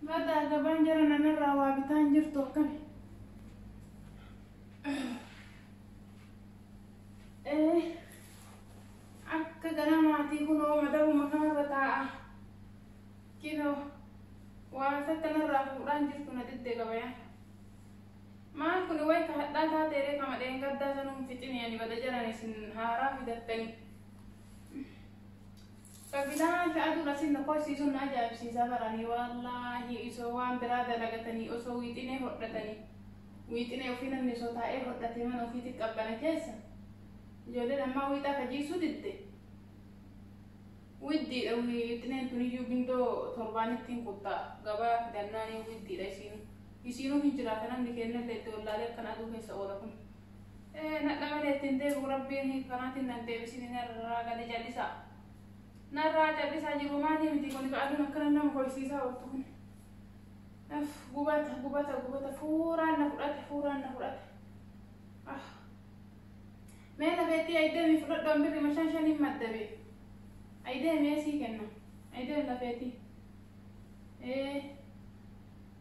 Badaa gabaan jara nanarraa waa bitaan jirtu akkami. Akka ganamaatii kunoo madabuma kanarra taa'a. Kinoo waan takkanarraa fuudhaan jirtu na didde gabayaan. Maal kuni way ka hadhaa taateeree kama dheengaddaa sanuun fixini ani bada jaran isin haaraa fidattanii. Kabilaan aduun asin na korsiisuun na ajaa'ibsiisaa baranii wallaahi isoo waan biraa dalagatanii osoo wiixinee hodhatanii wiixinee ofii namni osoo taa'ee hodhatee mana ofiitti qabbana keessa ijoolleen ammaa wiixaa kajiisuu didde. Widdiidha wiixineen tuniyyuu gindoo torbaanitti hin kuttaa gabaa fidannaanii widdiidha isiinuu. Isiinuu hin jiraata namni kennallee itti wallaalee akkana aduu keessa oola kun. Nadha malee ittiin deebi'u rabbiin kanaatiin nan deebisin narraa gadi jallisaa. Narraa callisaa jiru maali miti kun ka aduun akkana nama hoysiisaa ooltu kun. Gubata gubata gubata fuuraan na fudhate fuuraan na fudhate. Ah. Mee lafeetti ayideemi fudhadhu an birri mashaan shaniin maddabe. Ayideemi sii kenna. Ayideemi lafeetti.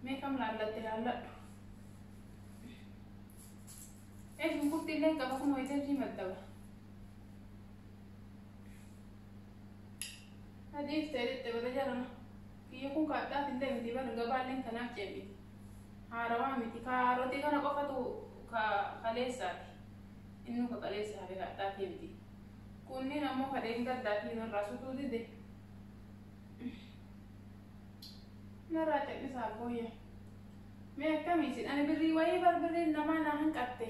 Mee kam laallatte laalladhu. Shunkurtii illee qaba kun ayideem sii maddaba. Adiif ta'e jettee bada jarana. Kiyya kun kaadhaaf illee miti bara gabaalleen kanaaf ceemiti. Haarawaa miti. Kaarotii kana qofatu ka kaleessaati. Inni ka kaleessa hafe kaadhaaf miti. Kunniin ammoo kadheen gaddaafi narraa sutuu dide. Narraa callisaa booyya. Mee akkamii isin ani birrii wayii bar birriin namaa naa hanqatte.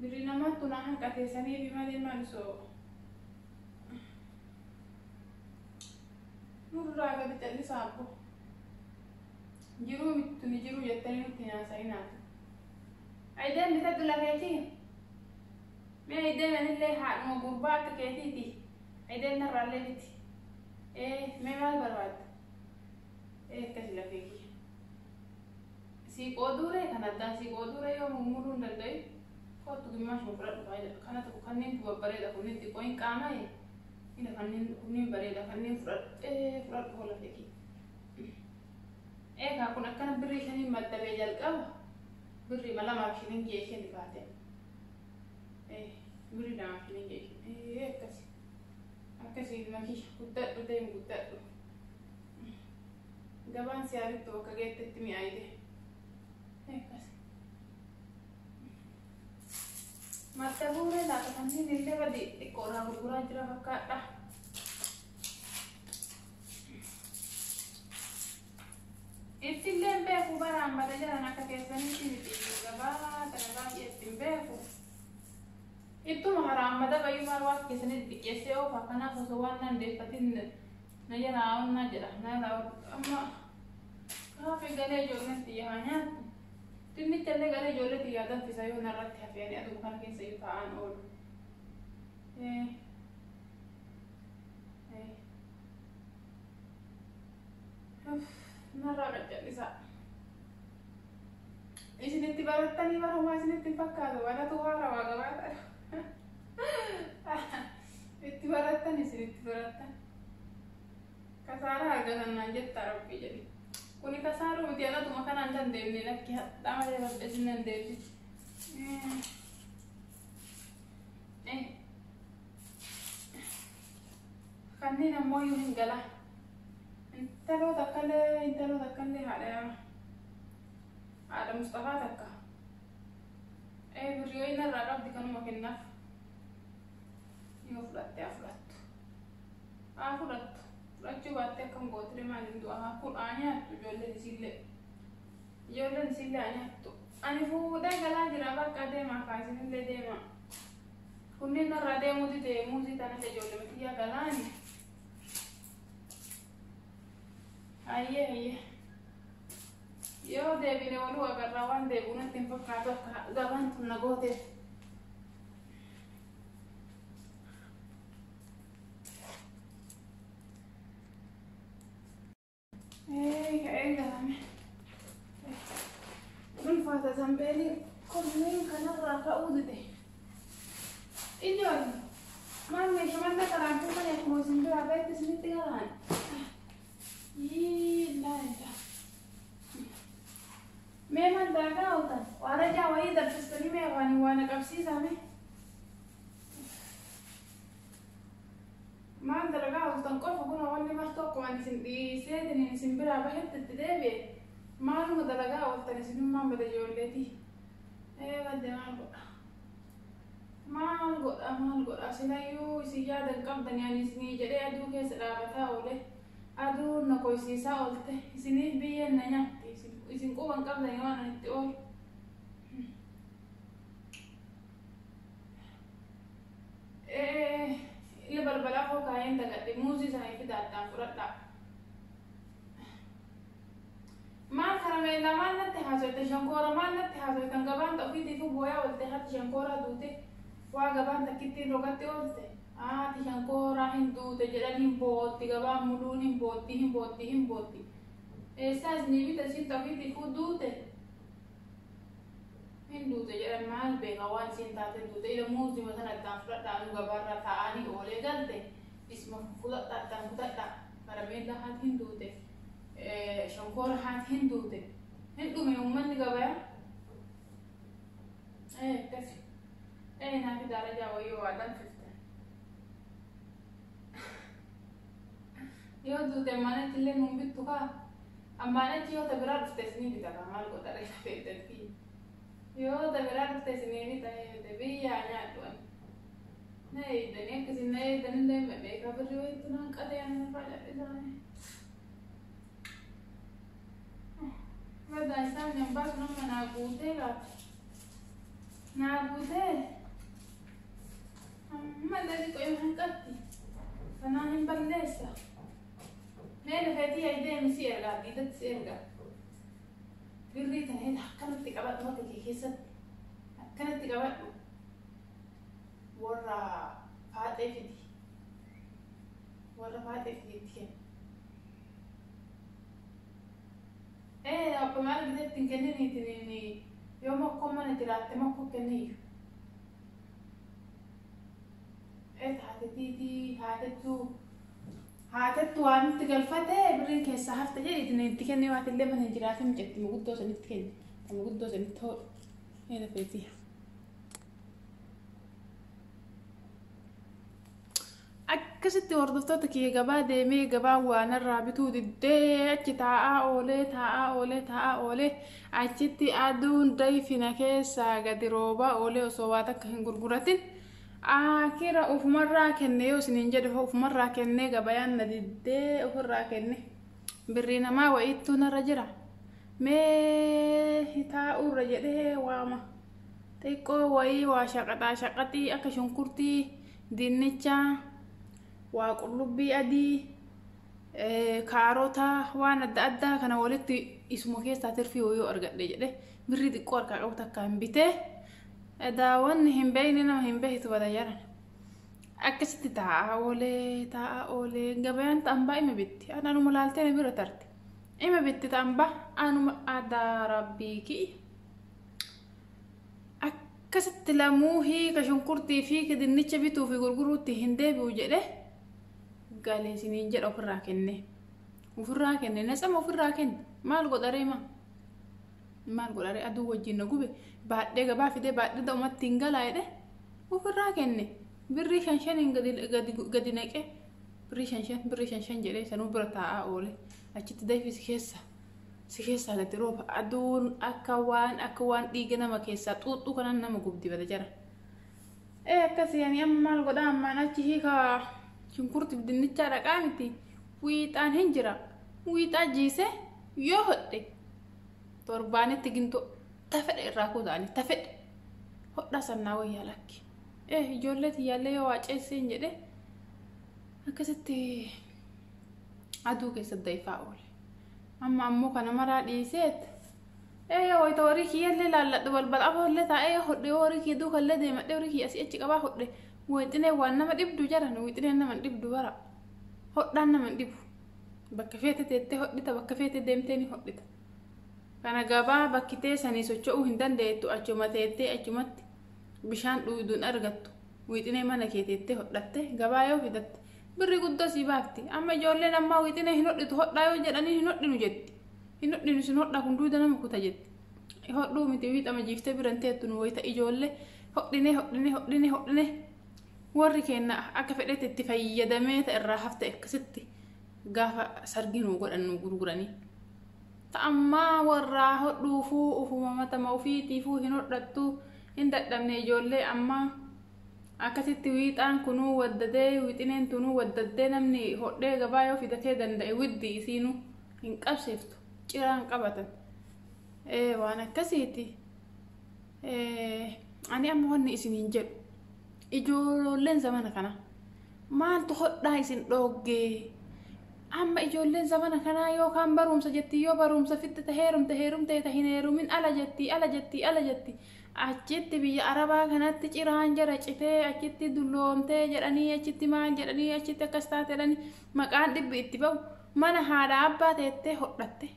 Birrii namaattu naa hanqate saniifi malee maal osoo. Nurraa gadi callisaa abbo. Jiruu miti tuni jiruu jettanii nutti hin haasa'inaatu. Ayideem bitadhu lafeetii. Mee ayideem anillee haadhuma gurbaa akka keetiiti. Ayideem narraallee miti. Mee maal barbaadda? Akkasi lafee kiyya. Sii qooduuree kan addaan sii qooduuree yoo mummuruu hin danda'in. Kottu gimmaashuma fudhadhu faayida. Kana tokko kanneen babbareeda kunneen xiqqoo hin qaama'e. Ina kanneen kunneen bareeda kanneen fudhadhu fudhadhu hola fedhi. Egaa kun akkana birrii shaniin maddabee jalqaba. Birrii 2 fi shilingii isheen baate. Birrii 2 fi shilingii isheen. Akkasi. Akkasi ilma kiyya guddadhu deemi guddadhu. Gabaan si haa bittu bakka geettetti mi'aayite. Akkasi. Madda buuree laata kanneen illee badi xiqqoodhaa gurguraa jira fakkaadha. Ittillee hin beeku baraan bada jaran akka keessanitti miti gabaa kana baay'ee ittiin beeku. Ittuma haraan madabayyuu maal waan keessanitti xiqqeessee oofa kanaaf osoo waan nan deeffatin na jalaa onnaa jedha na jalaa amma kaafe galee ijoolleen xiyya haa nyaattu. Dinnicha illee galee ijoollee xiyyaa danfisa yoo narratti hafee ani aduu kana keessa iyyuu taa'aan oolu. Narraa qaccallisaa. Isinitti barattanii barumaa isinitti hin fakkaatu. Anatu haarawaa gabaadha. Itti barattan isinitti barattan. Kasaaraa argatan naan jetta rabbii jedhi. Kuni kasaaruu miti anatuma kanaan dandeemne lakki hadhaa malee rabbi isin dandeemti. Kanneen ammoo iyyuu hin gala. Intaloo takkallee intaloo takkallee haadha Mustafaa takka. Birrii wayii narraa qabdi kanuma kennaaf. Yoo fudhatte haa fudhattu. Haa fudhattu. Fudhachuu baattee akkam gootire maaliin du'a haa kun haa nyaattu ijoolleen isiillee. Ijoolleen isiillee haa nyaattu. Ani fuudhee galaa jira bakka deemaa kaasinillee deemaa. Kunneen narraa deemuu dide muuzii tana ijoollee matiyyaa galaani. Ayyee ayyee. Yoo deebine waluu agarraa waan deebi'u natti hin fakkaatu akka gabaan tun na gooteef. Ka'ee galame. Ulfaata zambeeliin kunneen kanarraa ka'uu dide. Ijoollee maal meeshaa manna karaan fuudhanii akkuma isin biraa ba'etti isinitti galaan. Yii laa. Akkuma ani isin dhiiseetiin isin biraa bahetti itti deebi'e. Maaluma dalagaa ooltan isinummaan bada ijoolleeti. Ee badde maal godha? Maal godha maal godha silayyuu isin yaada hin qabdani ani isinii jedhee aduu keessa dhaabataa oole. Aduun na koysiisaa oolte isiniif biyyeen na nyaatti isin quba hin qabdani waan ani itti oolu. Ee ila balbalaa koo kaayeen dagadhe muuzii sana fida addaan fudhadhaa. Maal karameellaa maal natti haasoyte shankoora maal natti haasoytan gabaan ta ofiitiifuu booyaa oolte hati shankooraa duute waa gabaan takkittiin rogatti oolte haati shankooraa hin duute jedhan hin bootti gabaan muluun hin bootti hin bootti hin bootti eessaa isinii bita isiin ta ofiitiifuu duute hin duute jedhan maal beeka waan isiin taate duute ila muuzima sana addaan fudhadhaa nu gabaarraa taa'anii oolee galte isuma fudhadhaa addaan kutadhaa karameellaa haati hin duute. Shankoora haati hin duute hin dhume uummanni gabayaa akkasi naa fidaa rajaa wayyoo waa danfifte yoo duute ammaan achi illee nuun bittu kaa ammaan achi yoo ta biraa dhufte isinii bita kaa maal godha reefa feetetti yoo ta biraa dhufte isinii bita biyyaa nyaadhu ani na eeydanii akkasin na eeydanillee beekaa birrii wayittu naan qatee ani nafaa callisaanii. Badaa isaan gambaa sun amma naa guutee laata. Naa guutee. Amma illee xiqqoo yoo hanqatti. Kanaan hin balleessa. Mee lafeetii ayi deemi si ergaa diidatti si ergaa. Birrii tana hidha akkanatti qabadhu harka kee keessatti. Akkanatti qabadhu. Warra faaxee fidi. Warra faaxee fidi itti kenni. Ee akkuma argitetti hin kenniniitiin yoo mokkoo mana jiraatte mokkoo kenniyyu. Ee haatetiitii haatettuu haatettu waan nutti galfate birriin keessaa hafte jedhiitiin itti kennee waatillee mana hin jiraatin jetti muguddoo sanitti kenni. Muguddoo sanitti hodhu. Ee lafeetii. Akkasitti hordoftoota kiyya gabaa deemee gabaan waa narraa bituu diddee achi taa'aa oolee taa'aa oolee taa'aa oolee achitti aduun dayfina keessaa gadi roobaa oolee osoo waa takka hin gurguratin akira ufumarraa kenne yoo isiniin jedhe ufumarraa kennee gabayaan na diddee ofirraa kenne birrii namaa wayiittuu narra jira mee taa'uurra jedhee waama xiqqoo wayii waa shaqaxaa shaqaxii akka shunkurtii dinnichaa waa qullubbii adii kaarota waan adda addaa kana walitti isuma keessaa tirfii wayii argadhe jedhe birrii xiqqoo harkaa qabu takka hin bitee daawwanni hin beekne nama hin beektu bada jaran akkasitti taa'aa oolee taa'aa oolee gabayaan ta'an baa ima bitti anuma laaltee na bira tarte ima bitti ta'an baa anuma aadaa rabbii kiyya akkasitti lamuu hiika shunkurtii fi dinnicha bituu fi gurguruutti hin deebi'u jedhe galee isiniin jedha ofirraa kenne ofirraa kenne natsama ofirraa kenne maal godharee maa maal godharee aduu wajjin na gube baadhee gabaa fidee baadhee da'umatti hin galaa jedhe ofirraa kenne birrii shan shaniin gadi naqee birrii shan shan jedhee sanuu bira taa'aa oole achitti dayfi si keessaa gadi rooba aduun akka waan dhiiga nama keessaa xuuxxuu kanaan nama gubdi bada jara. Ee akkasii ani amma maal godhaa ammaan achi hiika shunkurtiif dinnichaa dhaqaa miti wiixaan hin jira wiixaa jiise yoo hodhe torbaanitti gintoo tafedhe irraa kutaani tafedhe hodhaa sannaa wayyaa lakki. Ee ijoollee tiyyaallee yoo waaceesseen jedhe akkasitti aduu keessatti dayfaa oole. Amma ammoo kana maraa dhiiseet ee wayita horii kiyyallee laalladhu balbala afoollee taa'ee hodhe horii kiyya duukallee deemadhee horii kiyya asii achi qabaa hodhe wixinee waan nama dhibdu jaran wixineen nama dhibdu bara hodhaan nama dhibu bakka feete teettee hodhita bakka feete deemtee ni hodhita. Kana gabaa bakki teessanii socho'uu hin dandeettu achuma teettee achumatti bishaan dhugduun argattu wixinee mana kee teettee hodhatte gabaa yoo fidatte birri guddoo sii baafti amma ijoolleen ammaa wixinee hin hodhitu hodhaa yoo jedhanii hin hodhinu jetti hin hodhinu sin hodhaa kun duuda nama kuta jetti hodhuu miti wiixama jiiftee biran teettu nu wayita ijoollee hodhine hodhine hodhine hodhine warri keenya akka fedhetti itti fayyadamee ta'e irraa hafte akkasitti Gaafa sargii nuu godhan nuu gurguranii. Ta'ammaa warraa hodhuufuu ufuma matama ofiitiifuu hin hodhattu hin dadhabne ijoollee ammaa akkasitti wiixaan kunuu waddadee wixineen tunuu waddaddee namni hodhee gabaa yoo fidatee danda'e widdi isiinuu hin qabsiiftu ciraan qabatan. Waan akkasiiti. Ani amma wanni isiniin jedhu ijoolleen zamana kana maaltu hodhaa isin dhooggee? Amma ijoolleen zamana kanaa yookaan barumsa jetti, yoo barumsa fixxe ta heerumte heerumte, ta hin heerumin ala jetti, ala jetti, ala jetti. Achitti biyya arabaa kanatti ciraan jara citee achitti dulloomtee jedhanii, achitti maal jedhanii, achitti akkas taate jedhanii maqaan dhibbi itti bahu. Mana haadha abbaa teettee hodhatte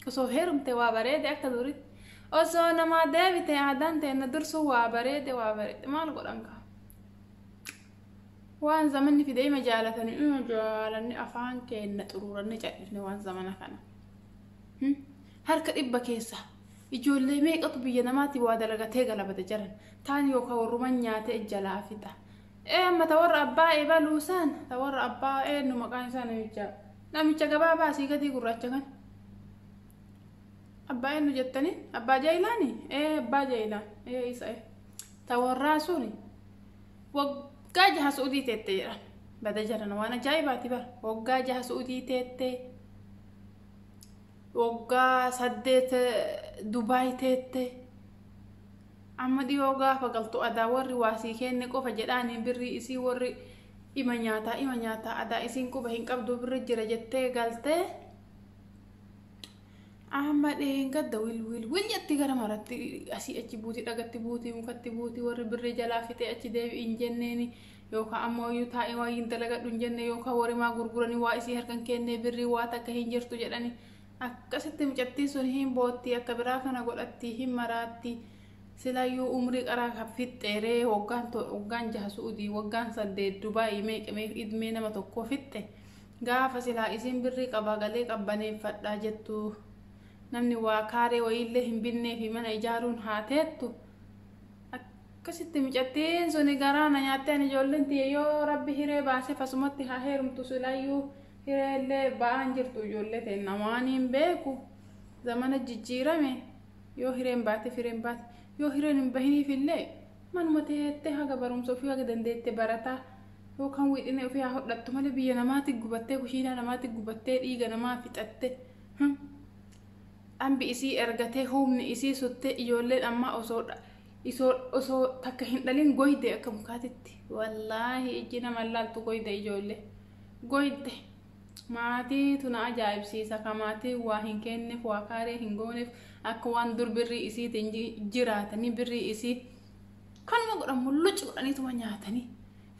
osoo heerumte waa bareede, akka duritti osoo namaa deebite aadaan teenna dursuu waa bareede, waa bareede. Maal godhan kaa, waan zamanni fide ima jaalatanii ima jaalanni afaan keenna xuruuranni cadhifne. Waan zamana kana harka dhibba keessa ijoollee meeqatu biyya namaatti waa dalagatee galabate jiran taan yookaan warruman nyaatee jalaa fixa. Amma ta warra abbaa eebaluu isaan ta warra abbaa eenyu maqaan isaa, namicha gabaabaa asii gadii gurraacha kan abbaa eenyu jettanii, abbaa Jaayilaani, abbaa Jaayilaan isa ta warraa suni waggaa 6 Su'udii teette jedhan. Bada jedhan, waan ajaa'ibaati bara. Waggaa 6 Su'udii teette, waggaa 8 Dubaay teette. Amma dhiyoo gaafa galtu adaa warri waasii kenne qofa jedhaanii birrii isii warri ima nyaataa ima nyaataa, adaa isiin quba hin qabdu birri jira jettee galtee. Amma dheengadda wil wil wil jetti gara maratti asii achi buutii, dhagatti buutii, mukatti buutii, warri birrii jalaa fixee achi deebi'i hin jenneeni, yookaan ammoo iyyuu taa'ee waa hin dalagadhu hin jenne, yookaan warri maa gurguranii waa isii harkan kennee birrii waa takka hin jirtu jedhani. Akkasitti mucattiin sun hin boottii, akka biraa kana godhatti, hin maraatti. Silayyuu umrii qaraa kan fixxeeree waggaan 6 Su'udii, waggaan 8 Dubaayii, meeqa idmee nama tokkoo fixxe. Gaafa silaa isiin birrii qabaa galee qabbaneeffadhaa jettu namni waa kaaree wayiillee hin binnee fi mana ijaaruun haa teettu. Akkasitti mucattiin suni garaa na nyaattee. Ani ijoolleen tiyya yoo rabbi hiree baasee fasumatti haa heerumtu, silayyuu hireellee ba'aan jirtu ijoollee ta'e namaan hin beeku. Zamana jijjiirame, yoo hireen baate hireen baate, yoo hireen hin bahiniif illee manuma teettee haga barumsa ofii haga dandeette barataa yookaan wixinee ofii haa hodhattu malee biyya namaatti gubattee, kushiinaa namaatti gubattee, dhiiga namaa fixatte, dhambi isii ergatee, humni isii suttee. Ijoolleen ammaa osoo takka hin dhalin goyde akka mukaatitti. Wallaahi ijji nama laaltu goyde, ijoollee goyde. Maatiitu na ajaa'ibsiisa, ka maatii waa hin kenneef, waa kaaree hin gooneef, akka waan dur birrii isiitiin jiraatanii birrii isii kanuma godhan mullucci godhaniituma nyaatanii,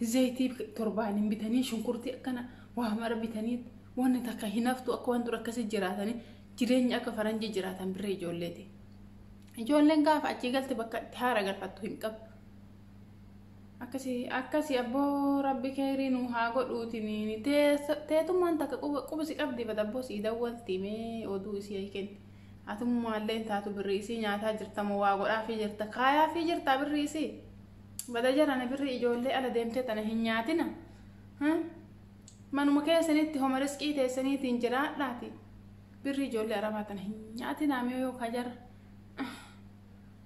zayitii torbaaniin bitanii, shunkurtii akkana waa mara bitanii, wanni takka hin haftu, akka waan dur akkasii jiraatanii, jireenya akka faranjii jiraatan birrii ijoolleeti. Ijoolleen gaafa achii galte bakka itti haara galfattu hin qabdu. Akkasii akkasii abboo, rabbi keerii nu haa godhuutiin. Teetummaan takka quba si qabdi badabboo sii dawwalti mee oduu isii kenni. Atummaallee taatu birrii isii nyaataa jirta moo waa godhaafii jirta, kaayaafii jirta birrii isii. Bada jarana, birrii ijoollee ala deemtee tana hin nyaatina. Manuma keessanitti homa riskii teessaniitiin jiraadhaati. Birrii ijoollee arabaa tana hin nyaatinaa mee yookaan jara.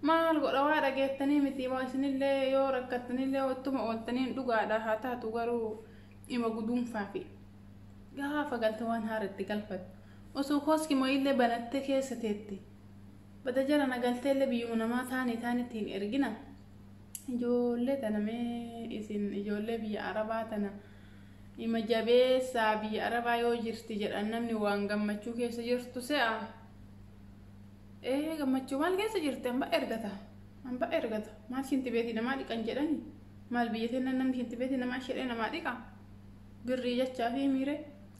Maal godha, waa dhageettanii miti waa isinillee yoo rakkattanillee ittuma ooltaniin dhugaadha haa taatu, garuu ima guduunfaafi gaafa galte waan haaratti galfattu osoo kooskii mo'illee banattee keessa teetti. Bada jara, galteellee biyyuma namaa taanii taanitti hin ergina. Ijoollee tana mee isin ijoollee biyya arabaa tana ima jabeessaa. Biyya arabaa yoo jirti jedhan namni waan gammachuu keessa jirtu se'a. Ee, gammachuu maal keessa jirti? Hamba ergata, hamba ergata. Maal shinti beetii namaa dhiqan jedhani? Maal biyya teenna namni shinti beetii namaa shedhee namaa dhiqa? Birrii jechaa fi miire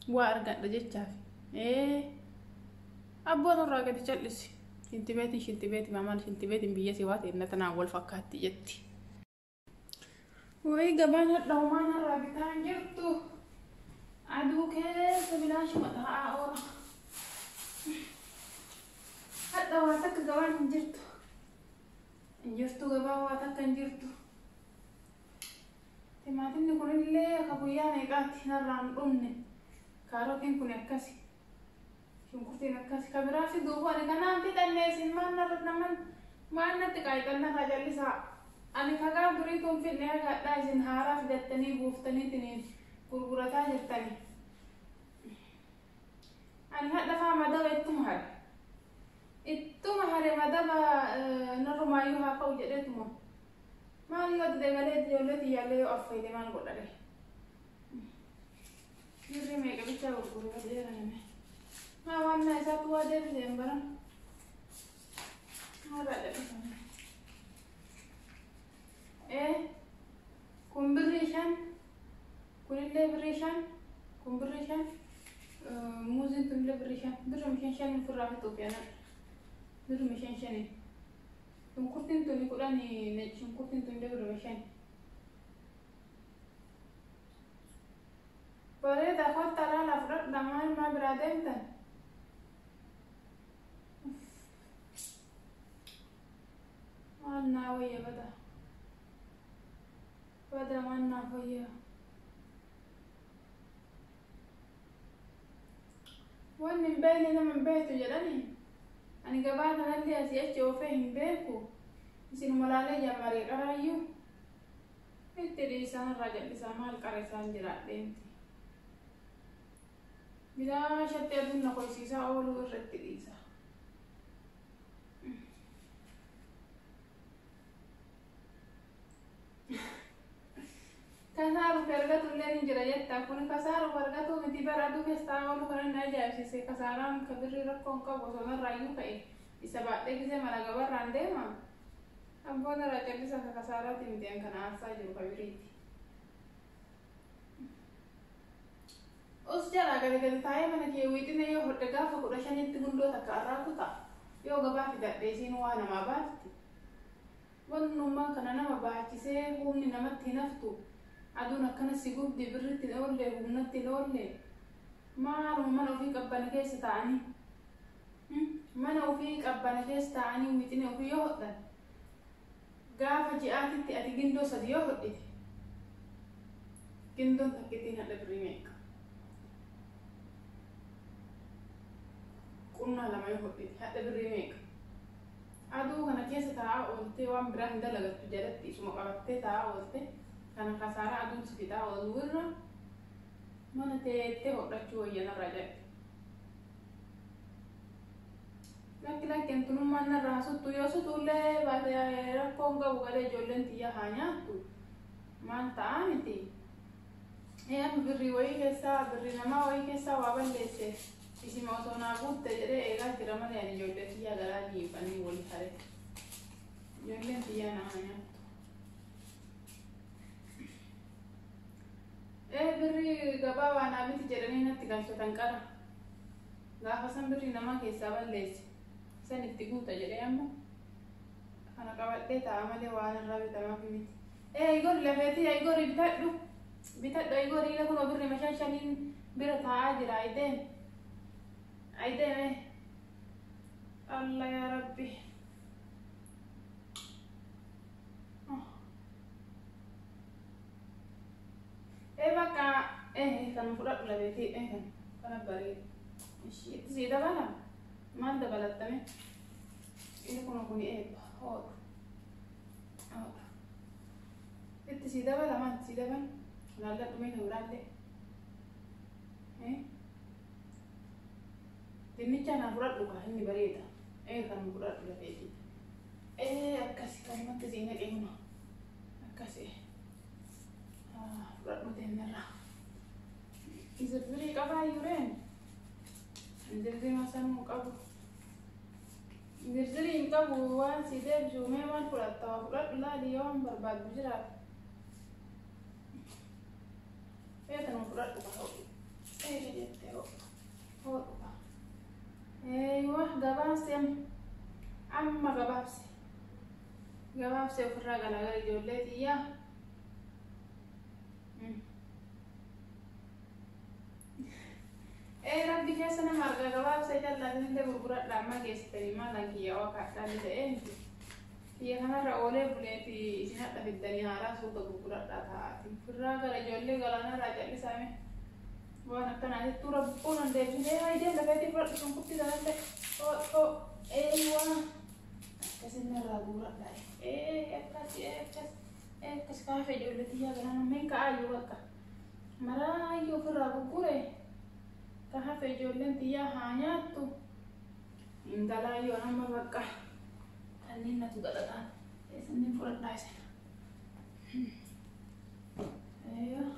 waa argadha jechaa fi ee abboon irraa gadi cal'isi. Shinti beetiin shinti beetii maal shinti beetiin biyya si waa ta'e tanaan wal fakkaatti jetti. Wayi gabaan hadha homaan har'aa bitaan jirtu. Aduu keessa bilaashuma taa'aa oola. Hadha waa takka gabaan hin jirtu. Hin jirtu, gabaan waa takka hin jirtu. Timaatimni kunillee akka guyyaa meeqaatti narraa hin dhumne. Kaarotiin kun akkasi. Shunkurtiin akkasi. Ka biraa fiduuf ani kanaan fixannee isin maal narra naman maal natti qaayixan jallisaa. Ani kagaa durii tun fidne hagaadhaa isin haaraa fidattanii buuftaniitiin gurgurataa jirtani. Ani hadha faa madaba ittuma hare. Ittuma hare madaba narrumaayyuu haa ka'u jedheetuma. Maal yoo dide malee ijoollee tiyyaallee yoo affeele maal godhare. Birri meeqa bichaa gurguru badeera name. Maa waan na isaatu waa deebisee hin baran. Maarraa jallisame. Kun birrii 5, kunillee birrii 5, kun birrii 5, muuziin tunillee birrii 5, birruma shan shan ofirraa fixuuf yaana. Birruma shan shani. Shunkurtiin tuni 10, shunkurtiin tunillee birruma 5. Bareeda, kottaa laalaa fudhadha, maal maa biraa deemtan? Maal naa wayya bada? Bada maal naaf wayya? Wanni hin beekne nama hin beektu jedhani. Ani gabaa kanallee asii achi oofee hin beeku. Isinuma laalee jammaree qaraayyuu. Itti dhiisaan irraa jal'isaa maal qara isaan jiraadheenti. Bilaashatti aduun na qoysiisaa ooluu irratti dhiisa. Kasaaruuf argatu illee ni jira jetta. Kun kasaaruuf argatu miti bara aduu keessa oolu kana na ajaa'ibsiise. Kasaaraan ka birrii rakkoo hin qabu osoo narraayyuu ka'e. Isa baadhee gisee mala gabarraan deema. Abboon irraa callisa ka kasaaraati miti an kana aarsaa jiru ka biriiti. Us jalaa gadi gadi taa'ee mana kee wiixine yoo hodhe gaafa 15tti gundoo takka arraa kuta. Yoo gabaa fidadhe isiin waa namaa baafti. Wannummaan kana nama baachisee humni namatti hin haftu. Aduun akkana si gubdi, birritti hin oolle, humnatti hin oolle. Maaluma mana ofii qabbana keessa taa'anii. Mana ofii qabbana keessa taa'anii wiixine ofii yoo hodhan. Gaafa ji'aatitti ati gindoo 3 yoo hodhite. Gindoon takkittiin hadha birrii meeqa? Qunnaa 2 yoo hodhite hadha birrii meeqa? Aduu kana keessa taa'aa ooltee waan biraa hin dalagattu, jalatti isuma qabattee taa'aa oolte kana kasaaraa aduun si fixaa oolu irra mana teettee hodhachuu wayya narraa jedhe. Lakki lakki, antunummaan narraa suttu yoo sutuullee baate rakkoo hin qabu, galee ijoolleen tiyya haa nyaattu. Maal ta'aa miti. Amma birrii wayii keessaa, birrii namaa wayii keessaa waa balleesse isima osoo naa guutte jedhee eegaa jira malee ani ijoollee tiyyaa garaa jiifanii wal hare. Ijoolleen tiyyaa naa haa nyaattu. Birrii gabaa waa naa miti jedhanii natti galchatan qara. Gaafa san birrii namaa keessaa balleesse. San itti guuta jedhee amma kana qabadhee taa'a malee waan irraa bitamaaf miti. Igori lafeetii igori bitadhu. Bitadhu igori, ila kun birrii shan shaniin bira taa'aa jira ayideem. Ayideem. Allah yaa Rabbi. Bakka kan fudhadhu lafeetii kan kana bareeda. Itti sii dabala? Maal dabalattame? Inni kun eebba hoodhu. Hoodhu. Itti sii dabala, maal sii dabala? Laalladhu mee kan biraallee. Dinnicha naa fudhadhu kaa, inni bareeda. Kan fudhadhu lafeetii. Akkasi kanumatti sii naqee kuna. Akkasi. Fudhadhu deemnarraa. Zirzirii qabaa yureen? Zirzirima sanuu qabu. Zirzirii hin qabu waan si deebisu. Mee maal fudhatta? Waa fudhadhu laali yoo waan barbaaddu jiraate. Kanuma fudhadhu kaa, hodhu. Jettee hodhu. Hodhu kaa. Eeywa, gabaabse amma gabaabse. Gabaabse ofirraa galagala ijoollee xiyyaa. Rabbi keessa nama argaa, gabaabsee callaa isinillee gurguradha amma geessitanii maalan kiyya waa kaadhaan ta'ee miti. Kiyya kanarra oolee buleeti isin hadha fiddanii haaraa suuta gurguradhaa taa'aati. Ofirraa gara ijoollee galaanarraa callisame. Waan akkanaatittuu rabbuun an deebisee haydee lafeetii fudhadhu shunkurtii sanallee hoo eeywaa akkasin narraa guuradha. Ee akkas ee akkas ee akkas kaafee ijoollee tiyyaa ganama meen ka'aayyuu bakka maraayyuu ofirraa gurgure ka hafe ijoolleen tiyyaa haa nyaattu. Intalaayyoo amma bakka kanneen natu galataan isinin fudhadhaa isin. Eeyyoo.